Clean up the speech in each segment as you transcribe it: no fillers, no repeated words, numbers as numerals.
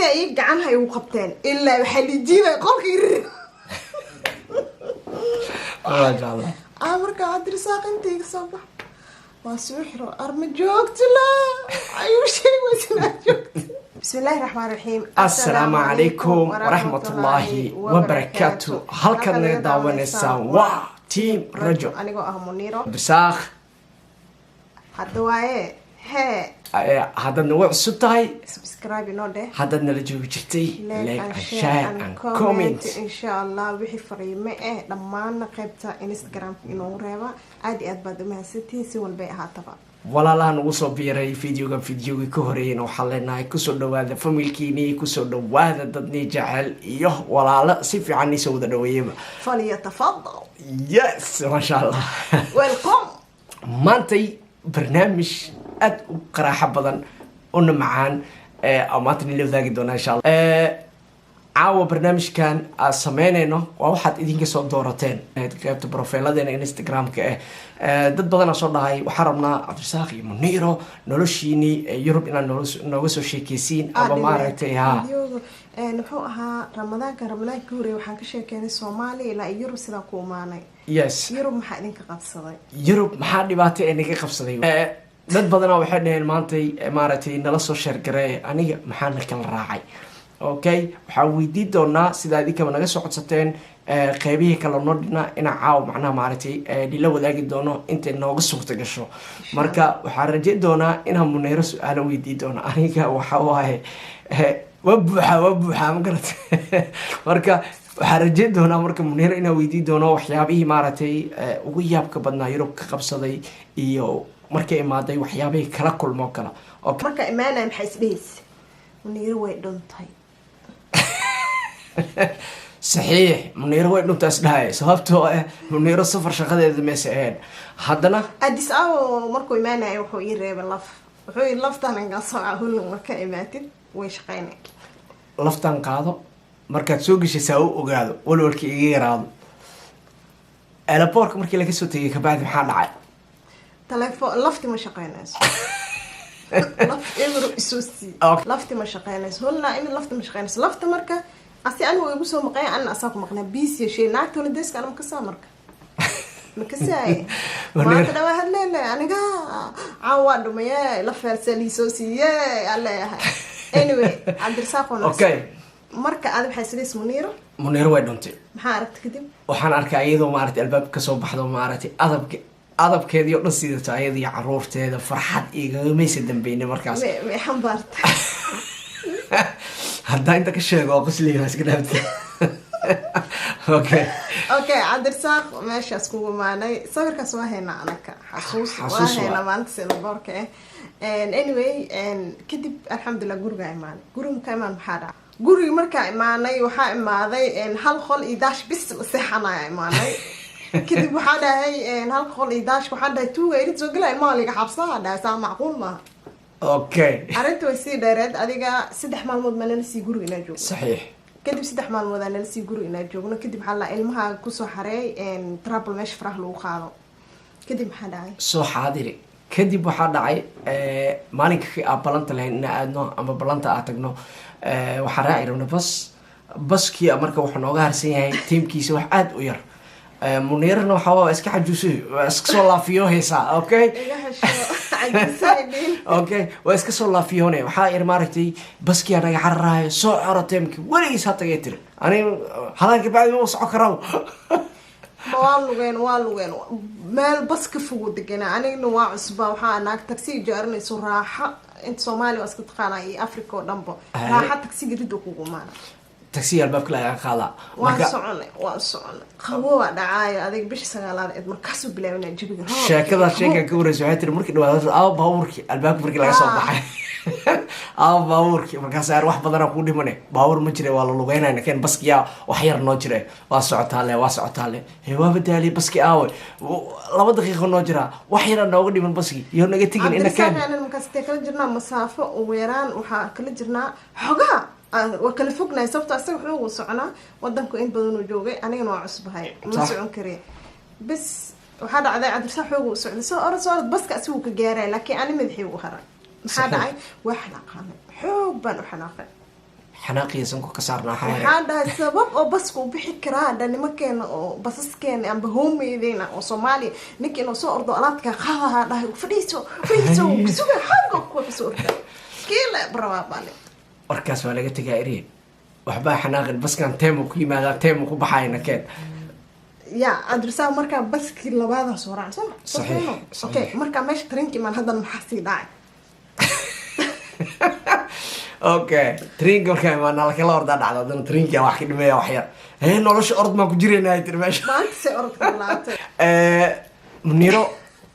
Ilaa iyo gacanha igu qabteen, ilaa waxaa lijiibay qolka irir. Maasha Allah. Ah, marka Cabdirasaaq inta iga soo bax, waa soo xiro, arma joogto la ayuu sheegi waysanaa joogto. Bismillahi raxmaan raxiim. Assalaamu calaykum waraxmatullaahi wabarakaatu. Halkaad naga daawanaysaan waa Team Rajo. Anigoo ah Muniiro. Cabdirasaaq. Hadda waaye hee. Haddaad nagu cusub tahay, subscribe inoo dheh. Haddaad nala joogi jirtay, like and share and comment. Insha Allah, wixii fariime eh dhammaana qaybta Instagramka inoogu reeba. Aad iyo aad baad umahadsantihiin si walbay ahaataba. Walaalaha nagu soo biiray videoga, videogii ka horeeyana, waxaan leenahay kusoo dhawaada familkiinii, kusoo dhawaada dadnii jecel iyo walaalo si fiican nii soo wada dhaweeyaba. Falyatafadal. Yes, maasha Allah. Welcome. Maantay barnaamij aada u qaraaxo badan una macaan oo maanta nila wadaagi doonaa, insha Allah. Caawa barnaamijkan aan sameynayno waa waxaad idinka soo doorateen qaybta profiladeena Instagram-ka ah. Dad badanaa soo dhahay, waxaan rabnaa Cabdirasaaq iyo Muniiro noloshiinii Yurub inaad nooga soo sheekeysiin ama maaragtay ha. Videoga muxuu ahaa? Ramadaanka, ramadaanka ka horreeyay waxaan ka sheekeynay Soomaaliya ilaa iyo Yurub sidaa ku imaanay. Yurub maxaa idinka qabsaday? Yurub maxaa dhibaato ee naga qabsaday? Dad badanaa waxay dhaheen maantay maaragtay nala soo share gareey aniga maxaa na kala raacay. Okay, waxaan weydiin doonaa sida idinkaba naga soo codsateen qeybihii kale noo dhinaa inaan caawa macnaha maaragtay nila wadaagi doono intay nooga suurta gasho. Marka waxaan rajeyn doonaa inaan Muneyro su-aalo weydiin doono. Aniga waxa waaye waa buuxaa, waa buuxaa, ma garat? Marka waxaan rajeyn doonaa marka Muneyro inaan weydiin doono waxyaabihii maaragtay ugu yaabka badnaa Yurub ka qabsaday iyo markay imaaday waxyaabihii kala kulmoo kale. Okay. Marka imaanaya maxaa isdhehaysa? Muniiro way dhuntay. Saxiix, Muniiro way dhuntaas dhahay, sababtoo ah Muniiro safar shaqadeeda maysa ahayn haddana. Addis Ababa markuu imaanaya wuxuu ii reebay laf. Wuxuu ii laftan ingaa sooca hulin, marka imaatid way shaqeynay. Laftan qaado, markaad soo geshaysaa u ogaado walwalka iga yaraado. Airportka markii laga soo tegay kabacdi maxaa dhacay? Telefoon lafti ma shaqeynayso, laf ebro isoo sii. Lafti ma shaqeynayso hulna imid, lafti ma shaqeynayso. Lafta marka asi anigu igu soo maqay, anna asaa ku maqnaa biis yeeshay naagta holideska. Ana makasaa, marka makasaaye. Maanta dhawaa hadleele, aniga caawa waa dhumaye, la feelsa liisoo siiye aan leeyahay. Anyway, Cabdirasaaq oo marka aad waxay isleys Muniiro. Muniiro way dhuntay. Maxaa aragta kadib? Waxaan arkay iyadoo maaragtay albaabka kasoo baxdo, maaragtay adabka adabkeedii oo dhan sidato, ayada iyo caruurteeda. Farxad igamaysa dambeyne markaas. May xambaarta? Haddaa inta ka sheego oo qosliga iska dhaafta. Okay. Okay, Cabdirasaaq meeshaas kugu imaanay. Sawirkaas waa haynaa anaka, xasuus waa Xasuus waa. haynaa maalinta sinaboorka ah. Anyway, kadib alxamdulilah gurigaa imaanay. Guriga markaa imaan maxaa dhaca? Guriga markaa imaanay waxaa imaaday hal qol iyo daash bis la seexanaya imaanay. Kadib waxaa dhahay hal qol iyo daash, waxaa dhahay tuuga irid soo gelaya, ilmaha liga xabsaha dhahay, saa macquul maaha. Arrinta way sii dheereed. Adiga 3 maalmood ma nala sii guriga inaa joogno. Kadib 3 maalmood aa nala sii guriga inaa joogno. Kadib waxaa la ilmaha kusoo xareey trouble, meesha faraha lagu qaado. Kadib maxaa dhacay? Soo xaadiri. Kadib waxaa dhacay maalinka aa balanta lahayn inaa aadno ama balanta aa tagno, waxaan raaci rabna bas. Baskii marka wuxuu nooga harsan yahay tiimkiisa wax aada u yar. Muniirana waxaa waa iska xajuusay, waa iska soo laafiyo haysaa. Okay. Iga hesho cajisaydhin. Okay, waa iska soo laafiyoone. Waxaa ir maaragtay baskiyaa naga cararaayo, soo coro, teemki weligiis ha tagay tiri. Ani halaan kabacdi ma soco karaw. Ma waa lugeen, waa lugeen, meel bas ka fogo deganaa. Anigna waa cusbaa, waxaa naag taxi ijaarinayso raaxa. Inta Soomaaliya waa iska taqaanaa iyo Africa oo dhanba. Raaxa taxiga rid kugu imaana. Taxiga albaabka laga qaadaa. Waan marka soconay, waan soconay, qabo waa dhacaayo. Adiga bisha sagaalaad eed markaasuu bilaabinaa jabiga roob. Sheekada sheekan ka wareysa waxay tiri markii dhawaad aaba baabuurkii albaabka markii laga soo baxay, aaba baabuurkii markaas aar wax badanaa kuu dhimane, baabuur ma jire, waa la lugeynayna, keen baskiyaa wax yar noo jire. Waa socotaa le, waa socotaa le, hee, waaba daaliye, baski aawe? 2 daqiiqo noo jiraa, wax yaraa nooga dhiman baski iyo naga tegin ina keen. Cabdirasaaq aanan markaas intee kala jirnaa masaafo? Ugu yaraan waxaa kala jirnaa xogaa, waa kala fognahay, sababto asaga wuxuu soconaa wadanku in badan uu joogay, anigana waa cusbahay, ma socon kare. Bes waxaa dhacday Cabdirasaaq xoog uu socday, soo orod, soo orod, baska asigu ka gaaray, laakiin ani madaxii u haray. Maxaa dhacay? Waa xanaaqaanay, xoog baan u xanaaqay. Xanaaqiya sanku ka saarnaa xayre. Waxaan dhahay sabab oo baska u bixi karaa dha nimankeena oo basaskeena amba homeydeyna oo Soomaaliya, ninka inuu soo ordo alaabta qaadaha dhahay, fadhiiso, fadhiiso, suga xagga kuwa kasoo orda kiila rabaa baale. Warkaas waa laga tegaa eriye, waxbaa xanaaqin, baskan teemu ku yimaadaa, teemu ku baxayna keen. Ya Cabdirasaaq, markaa baskii labaadaa soo raac soo. Saxiix, Okay. saxiix. Markaa meesha tareenka imaan, haddana maxaa sii dhacay? Okay, trainka markaa imaanaa lakala ordaa dhacda. Haddana trainka wax ka dhimeeya wax yar. Hee, nolosha orod maan ku jiraynaa tiri meesha. Maanta se orodka bilaatay. Muniro,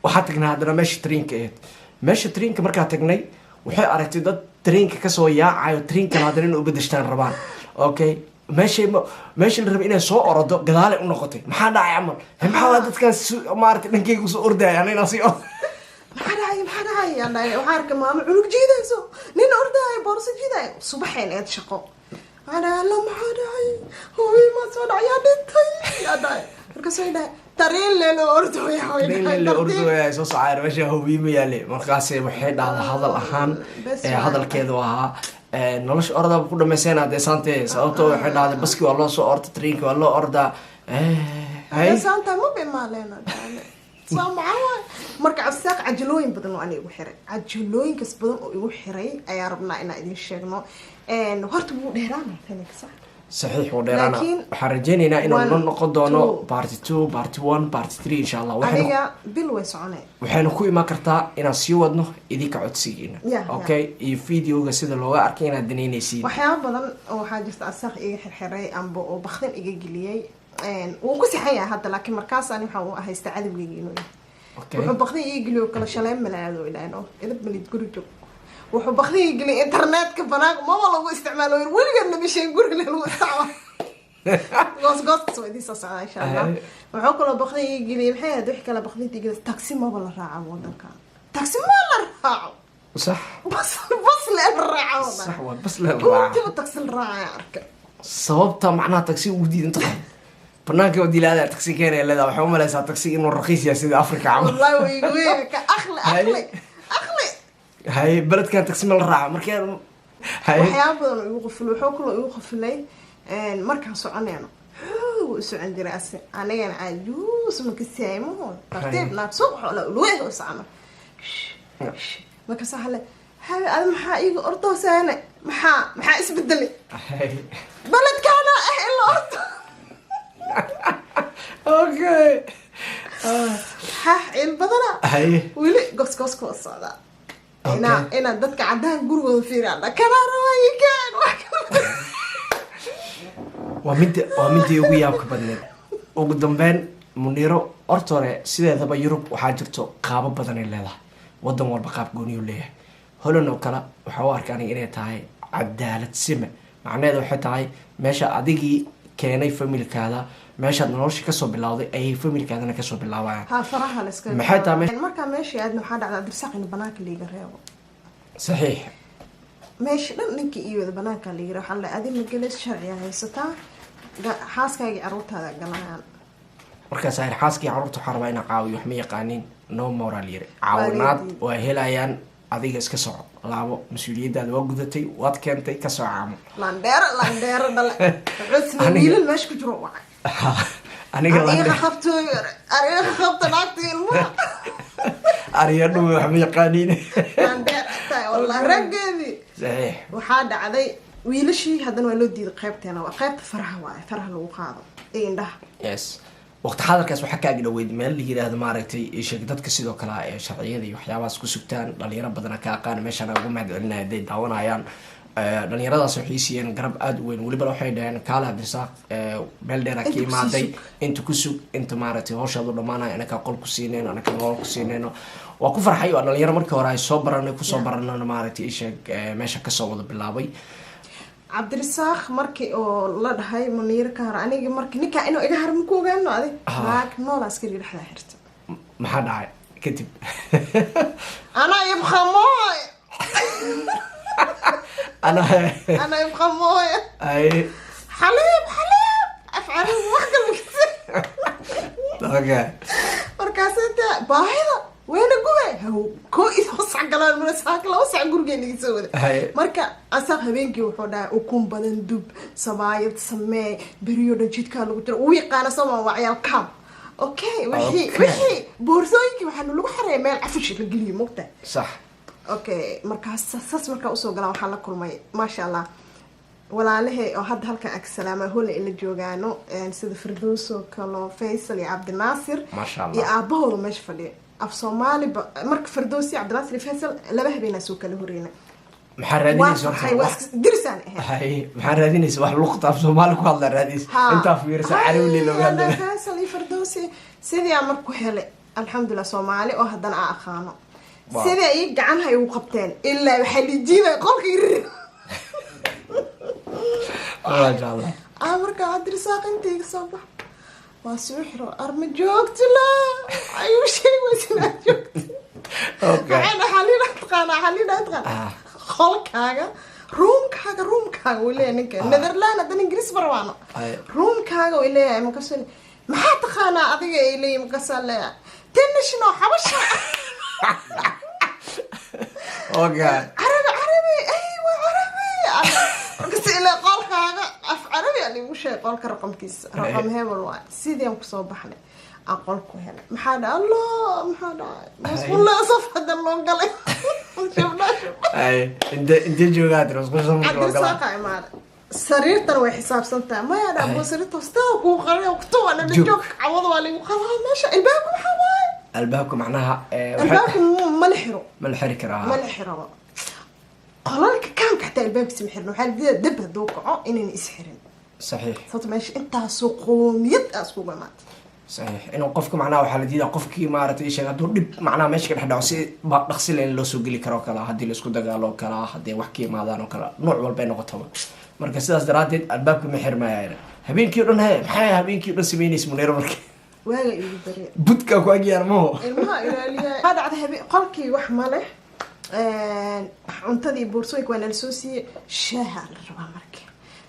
waxaa tagnay haddana meesha trainka ahayd. Meesha trainka markaa tagnay, waxay aragtay dad trainka kasoo yaacayo, trainkan haddana inay u bedeshtaan rabaan. Okay, meeshay meesha la rabay inay soo orodo gadaalay u noqotay. Maxaa dhacay camal? He, maxaa waa dadkan maaragtay dhankayga usoo ordaya, ana inaan sii ordo? Maxaa dhacay, maxaa dhacay yaan dhahay. Waxaa arkay maamo cunug jiidayso, nin ordaayo, boorso jiidayo, subaxayn eed shaqo. Waxaan dhahay, "Alla, maxaa dhacay? Hooyo maa soo dhacay? Yaa dhintay?" Yaa dhahay. Markaasuu dhahay, "Tareen leelo ordooya." Way train dhahay, la tartiib. Ordooya soo socaya meesha hubiima yaale. Markaas waxay dhahdaa hadal ahaan Bes ee waay. Hadalkeedu ahaa nolosha ordaba ku dhamaysayna dee saante, sababtoo waxay dhahday baski waa loo soo orda, trainka waa loo ordaa. Hay. Saanta ma bimaalena saa maxaa waay. Marka Cabdisaaq cajalooyin badan oo aniga igu xiray, cajalooyinkaas badan oo igu xiray ayaa rabnaa inaan idin sheegno. Horta wuu dheeraana taninka, sax? Saxiix, uu dheeraana. Laakiin waxaan rajaynaynaa inuu one, noo noqon doono two. Part two, part one, part three, insha Allah. Adiga bil way soconee. Waxayna ku imaan kartaa inaan sii wadno idinka codsigiina. Okay, iyo videoga sida looga arkay inaad danaynaysiin. Waxyaaba badan oo waxaa jirta Cabdisaaq iga xirxiray amba oo bakdin iga geliyey. Wuu ku sixan yahay hadda, laakiin markaas ani waxaan u haysta cadowgeyga inuu yahay. Wuxuu bakdin iga geliyo kala shaleen malaado ilaano idab malid guri joog. Wuxuu bakdin iga geliyay internetka banaanka maba lagu isticmaalo, weligeed lama sheegin guriga lagu isticmaalo. Goos gooskas waa idiin soo socdaa, insha Allah. Wuxuu kaloo bakdin iga geliyay, maxay ahayd wixii kale bakdinta iga geliyay? Taxi maba la raaco wadanka, taxi ma la raaco. Bas, bas la raaco. Sax waa, bas la raaca. Intiba taxi la raacaya arka. Sababta macnaha taxi ugu diidan tahay banaanka oo dilaada taxi keenaya leedahay, waxay u malaysaa taxi inuu raqiis yahay sida Africa camal. Wallahi way igu weyn ka aqli aqli aqli. Haye, beledkan taxi ma la raaco markee? Haye. Waxyaaba badan oo igu qufulay. Wuxuu kaloo igu qufulay, markaan soconayno xoog u socon jiray ase, anigana cajuus ma kasaayimaho tartiib naag suuq xoola ulweeh u socno. Markaas waxaa le, "Haye, adi maxaa iiga ordoosaane? Maxaa isbedelay?" Beledkaana ah in la ordo. Ha, ciil badana. Weli goosgooska waa socdaa. Inaa dadka caddaan gurigooda fiiraan kanaa rabaa wax kale. Waa midii ugu yaabka badneed. Ugu dambeyn, Muniiro, horta hore sideedaba Yurub waxaa jirto qaabo badan ay leedahay, wadan walba qaab gooniyuu leeyahay. Holland oo kale waxaa u arka aniga inay tahay cadaalad sime. Macnaheeda waxay tahay meesha adigii keenay familkaada, meeshaad nolosha kasoo bilowday ayay familkaadana kasoo bilaabayaan. Ha, faraha la iska Maxay tahay Markaa meesha aadna waxaa dhacda Cabdirasaaq in banaanka liiga reebo. Meesha dhan ninkii iyo wada banaanka liiga reebo. Waxaa la adi ma gelays, sharciga haysataa, xaaskaaga carruurtaada galayaan. Markaas ayr xaaskii carruurta waxaa rabaa inaa caawiyo, wax ma yaqaanin, no moral yiri caawinaad waa helayaan. Adiga iska soco, laabo, mas-uuliyaddaada waa gudatay, waad keentay, kasoo caamo. Landheero, landheero dhale. Wuxuu samey wiilal meesha ku jiro wacay. Aniga Aniga qabto, aniga qabto naagta ilmaha. Ariya dhume, wax ma yaqaaniin. Landheer tahay wallahi raggeedii. Waxaa dhacday wiilashii haddana waa loo diiday qaybteena, waa qaybta faraha waaye, faraha lagu qaado iyo indhaha. Yes, waqti xadarkaas waxaa ka agdhoweyd meel la yiraahdo maaragtay sheeg dadka sidoo kale ee sharciyada iyo waxyaabahaas ku sugtaan. Dhalinyaro badana ka aqaan meeshaan ugu mahad celinaya hadday daawanayaan. Dhalinyaradaas waxay siiyeen garab aada u weyn. Weliba waxay dhaheen, "Kaale Cabdirasaaq, meel dheera ka Inta kusii imaaday, sug. Inta ku sug, inta maaragtay hawshaad u dhamaanaya, anakaa qol ku siinayno, anakaa nolol ku siinayno." Waa ku farxay. Waa dhalinyaro markii hore ay soo baranay, kusoo baranana maaragtay isheeg meesha kasoo wada bilaabay. Cabdirasaaq markii oo la dhahay Muniiro ka har, aniga marka ninkaa inuu iga har maku ogaano adig. Naag nool askari dhexdaa xirta. Maxaa dhacay kadib? Anaa ibqamooy. Ana Anaa ibqamooy. Ay. Xaliib, xaliib, af carabi wax kale. Markaas inta baahida Wayna gubay haw 11 sac galaan mara saaka 2 sac gurigeena iga soo wada. Marka asaaq habeenkii wuxuu dhahay ukun badan dub, sabaayad samee, beriyo dhan jidkaa lagu jiro, uu yaqaana sooma, waa ciyaal camp. Okay, wixii wixii boorsooyinkii waxaa lagu xareeyay meel cafushi la geliyo, mogta. Okay, markaas saas markaa usoo galaan, waxaan la kulmay, maasha Allah, walaalahay oo hadda halkan ag salaama hola ila joogaano, sida Firdowso kalo, Faysal iyo Cabdinaasir. Maasha Allah. Iyo aabahooda meesha fadhiya. Af Soomaali marka Firdowsi, Cabdinaasir iyo Faysal laba habeenaa soo kala horeyna. Maxaa Waa raadinaysa? farxay, waa dirisaan ahayd. Hay, maxaa raadinaysa? Wax luqta af Soomaali ku hadla raadinaysa? Intaa fiirisa Carabli looga hadlay. Faysal iyo Firdowsi sidii aan marku helay, alxamdulilah, Soomaali oo haddana aan aqaano, sidii ay gacanha igu qabteen ilaa waxaa lijiibay qolka. Maasha Allah. Ah, marka Cabdirasaaq inta iga soo bax waa soo xiro, arma joogto la ayuu sheegi waysanaa joogto. Waxayna Xaliina taqaanaa, Xaliina taqaanaa. Qolkaaga, roomkaaga, roomkaaga uu leeyahay ninka Netherland, haddana Ingiriis barwaano. Roomkaaga uu leeyahay. Markaasuu leeyahay, maxaa taqaanaa adiga? Ay leeyihin, markaasaa leeyahay tennisno xabasha. Carabi, Carabi, ay waa Carabi. Markaas ilaa qolkaaga af Carabi aan igu sheegay qolka raqamkiisa, raqam hebel waay. Sidii aan kusoo baxnay aan qol ku helay. Maxaa dhahay? Allah, maxaa dhacay? Musqulla saf hadda loo galay. Shubdha shubdha. Ay, inte joogaa tiri musqusha marka loo galaa? Cabdirasaaqa imaada, sariirtan way xisaabsan tahay, maya dha abo, sariirta hostada kuu qaray kutuwa dhan. Joog. Joog, cawada waa lagu qadaa meesha. Albaabka maxaa waaye? Albaabka macnaha Albaabka ma la xiro. Ma la xiri karaa? Ma la xiraba. Qolalka kaamka xataa albaabkiisa ma xirno. Waxaa la diidaa dab hadduu kaco inayna is xirin. Sababto meesha intaasoo qoomiyad aa iskugu imaatay. Saxiix, inuu qofka macnaha waxaa la diidaa qofkii maaragtay sheeg hadduu dhib macnaha meesha ka dhex dhaco si dhaqsi le in loo soo geli karo oo kale, haddii laisku dagaalo oo kale, haddii wax ka yimaadaan oo kale, nooc walba ay noqotaba. Marka sidaas daraaddeed albaabka ma xirmayaan habeenkii o dhan. He, maxay habeenkii o dhan samaynaysa Muniro marka? Waaga igu barya. Budka ku agyaar maho. Ilmaha ilaaliya. Waxaa dhacday habeen qolkii wax ma leh, cuntadii boorsooyinka waa nala soo siiyey, shaaha la rabaa. Marka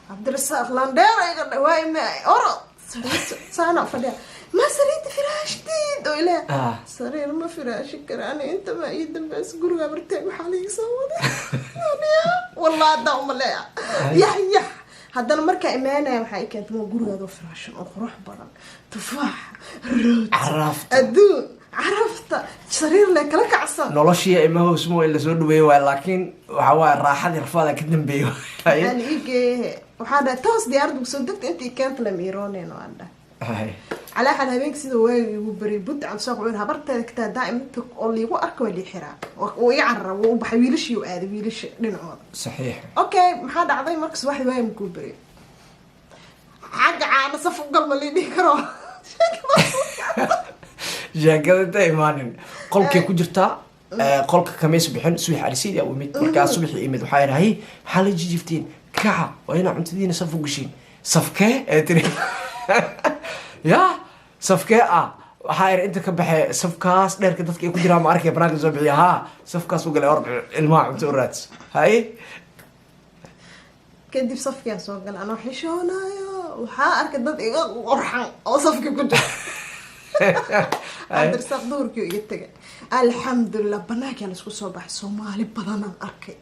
Cabdirasaaq landheer iga dhawaay, ma oro sariirta saana fadhiya, ma sariirta firaashtiid oo ilaah. Sariir ma firaashi kara ani, inta ma ii dambeys guriga bartay waxaa liiga soo waday, wallah haddaa umaleeya yax yax. Haddana markaa imaanaya waxaa i keentay ma gurigaadoo firaashan oo qurux badan, tufaax, rooti. Carafta. Adduun carafta sariir le kala kacsan. Noloshii ima hoosmo in lasoo dhaweeyo waay, laakiin waxa waaye raaxadii rafaada ka dambeeyo. Waxaa la ii geeye, waxaa dhahay toos diyaaradda kusoo degta, inta i keenta lama irooneen waan dhahay. Calaa xaal habeenka sida waagi igu bariyay bud, Cabdisaaq wuxuu yidhi habarteeda kataa daa'im inta oo liigu arko waa lii xiraa, wuu iga carara, wuu u baxay, wiilashii u aaday, wiilasha dhinacooda. Okay, maxaa dhacday marka subaxdii waagi makuu bariyay, xagga caana saf u galma lii dhihi karo. Sheekada inta imaanin qolkay ku jirtaa, qolka kamaysa bixin. Subax arisiidi u imid, markaa subaxii imid waxaa idhahay, maxaa la jijiftiin? Kaca, waa inaa cuntadiina saf u gashiin. Safkee ee tiri ya safkee ah? Waxaa idhi inta ka baxee safkaas dheerka dadka ay ku jiraan, ma arkay banaanka soo bixiya, haa, safkaas u galay, or ilmaha cunto u raadso. Hay. Kadib safkiaan soo galay anoo xishoonayo, waxaa arkay dad iga qurxan oo safki ku jira. Cabdirasaaq duhurkii iga tegay, alxamdulilah, banaankaa laisku soo baxay, Soomaali badanaan arkay.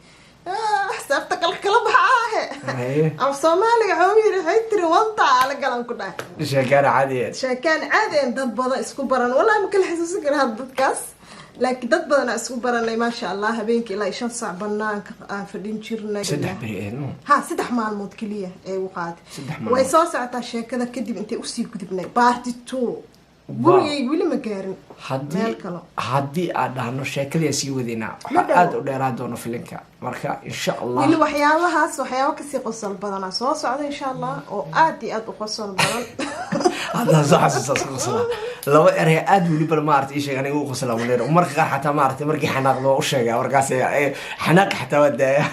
Xisaabta kala kala baxaahe. Af Soomaaliga waxuu yiri, waxay tiri wanta ala galan ku dhahay. Sheekaana caadi. Sheekaan caadi, dad badan isku baran, wallahi ma kala xasuusan kara hadda dadkaas, laakiin dad badan aan isku baranay, maasha Allah. Habeenkii ilaa 5 saac banaanka aan fadhin jirnay. 3 beri ahayd, no? Ha, 3 maalmood keliya ee u qaaday. 3 maalmood. Way soo socotaa sheekada. Kadib intay usii gudubnay part two, gurigayga weli ma gaarin. Haddii Meel kalo. Haddii aan dhahno sheekadii aan sii wadeynaa, Ma waxaa dhawo. aada u dheeraa doono filinka. Marka insha Allah Weli waxyaabahaas, waxyaabo kasii qosol badanaa soo socda insha Allah, oo aad iyo aad u qosol badan. Haddaan soo xasuusta isku qoslaa laba erey aad weliba maarata ii sheeg aniga u qoslaa Munir. Marka qaar xataa maarata markii xanaaqdo waa u sheegaa, markaas xanaaqi xataa waa daaya.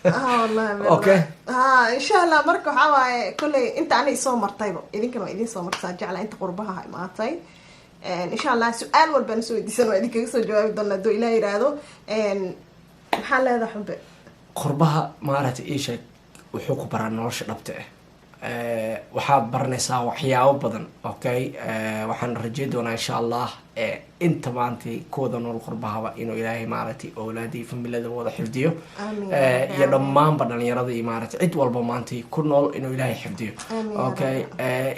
Ah, wallahi billah. Ha, insha Allah. Marka waxaa waaye kolley inta ani isoo martayba idinkana waa idiin soo martaa, jecla inta qurbaha imaatay. Insha Allah su-aal walbaan soo weydiisan waa idinkaga soo jawaabi doona hadduu Ilaah yiraahdo. Maxaa leedahay, xube? Qurbaha maarata ii sheeg wuxuu ku baraa nolosha dhabta ah. Waxaad baranaysaa waxyaabo badan. Okay, waxaan rajay doonaa, insha Allah, inta maantay kuwada nool qurbahaba inuu Ilaahay, maaragtay, owlaadii familada wada xifdiyo. Amiin. Iyo dhammaanba dhalinyarada iyo, maaragtay, cid walba maantay ku nool inuu Ilaahay xifdiyo. Amiin. Okay,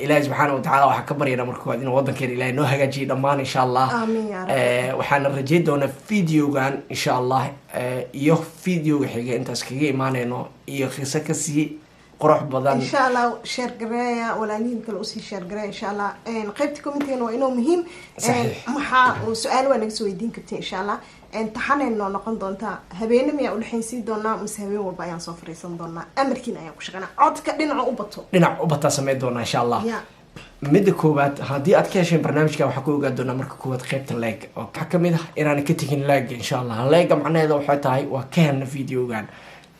Ilaahay subxaana watacaala waxaa ka baryaynaa marka koowaad inuu wadankeena Ilaahay noo hagaajiyo dhammaan, insha Allah. Amiin yaa Rabbi. Waxaana rajay doonaa videogan, insha Allah, iyo videoga xiga intaas kaga imaanayno iyo qiso kasii qurux badan. Insha Allah share gareeya, walaalihiin kale usii share gareeya, insha Allah. Qaybta commentigana waa inoo muhiim. Maxaa uu su-aal waa naga soo weydiin kartiin, insha Allah. Taxanay noo noqon doontaa. Habeene miyaa udhexaynsiin doonaa mise habeen walba ayaan soo fariisan doonaa? Amarkiina ayaan ku shaqeynaa, codka dhinaca u bato. Dhinac u bataa sameyn doonaa, insha Allah. Midda koowaad, haddii aad ka hesheen barnaamijka, waxaa ku ogaan doonaa marka koowaad qaybta like. Oo waxaa kamid ah inaan ka tegin like, insha Allah. Like macnaheeda waxay tahay waa ka helna videogan.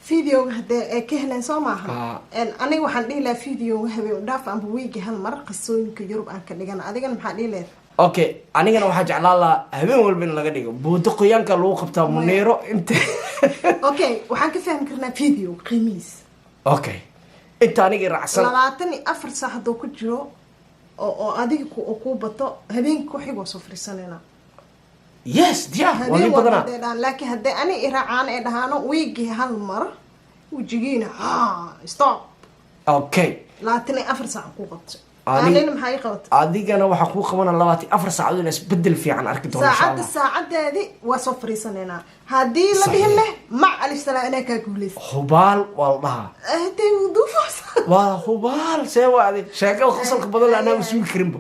Videoga hadee ay ka heleen soo maaha? Ah. Aniga waxaan dhihi lahaa videoga habeen u dhaaf amba wiigi hal mar qisooyinka Yurub aan ka dhigana. Adigana maxaa dhihi lahayd? Okay, anigana waxaa jeclaan lahaa habeen walba in laga dhigo. Buudo qoyaanka lagu qabtaa Muniiro inta. Okay, waxaan ka fahmi karnaa video qiimihiis. Okay, inta aniga raacsan. 24 saac hadduu ku jiro oo adiga oo kuu bato, habeenka ku xig waa soo fariisanayna. Yes, diyaar waa. Habeen Nin walba badanaa. hadday dhahaan, laakiin haddii ani iraacaan ay dhahaano wiigii hal mar, wejigiina ha stop. 24 saac ku qabto. Anina maxaa ii qabata? Adigana waxaa kuu qabana 24 saacadood in isbedel fiican arki doono, insha Saacadda Allah. Saacadeedi waa soo fariisanaynaa. Haddii la dhihin leh mac alif salaam inaa kaa guuleysa. Hubaal waa la dhahaa. Hadday duufoosa. Waa hubaal. See waa adig sheekada qosolka badan la anaaga sugi karinba.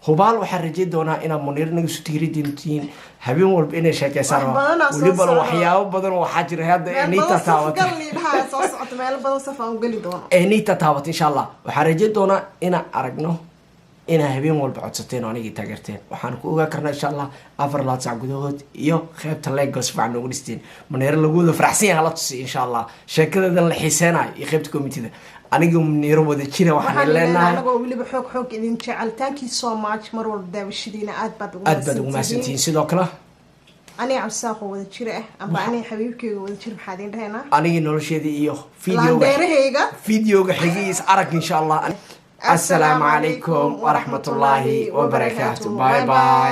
Hubaal waxaan rajeyn doonaa inaad Muniir naga isu tiiri doontiin habeen walba inay sheekeysaan. Wax badanaa soo Welibana socdo. waxyaabo badan oo waxaa jira hadda ee Meel niita badan saf taabatay. gal liidhaha soo socoto, meel badan saf aan u geli doono. Ee niita taabatay, insha Allah. Waxaan rajeyn doonaa inaan aragno inaa habeen walba codsateen oo anigii taageerteen. Waxaan ku ogaan karnaa, insha Allah, 24 saac gudahood iyo qeybta Lagos fiican noogu dhisteen. Muniiro lagu wada faraxsan yahay hala tusi, insha Allah, sheekadeedan la xiiseenayo iyo qeybta committee aniga Muniiro wada jira. Waxaan Waxaan leenahay leenahay anagoo weliba xoog xoog idin jecel, thank you so much. Mar walba daawashadiina aad baad ugu Aad baad ugu mahadsantihiin sidoo kale. Aniga Cabdisaaqoo wada jira ah amba aniga xabiibkeyga wada jir, maxaa idin dhahaynaa? Anigii nolosheedii iyo videoga Laandeerahayga. Videoga xigiis arag, insha Allah. Assalaamu calaykum waraxmatullaahi wabarakaatu. Bye bye.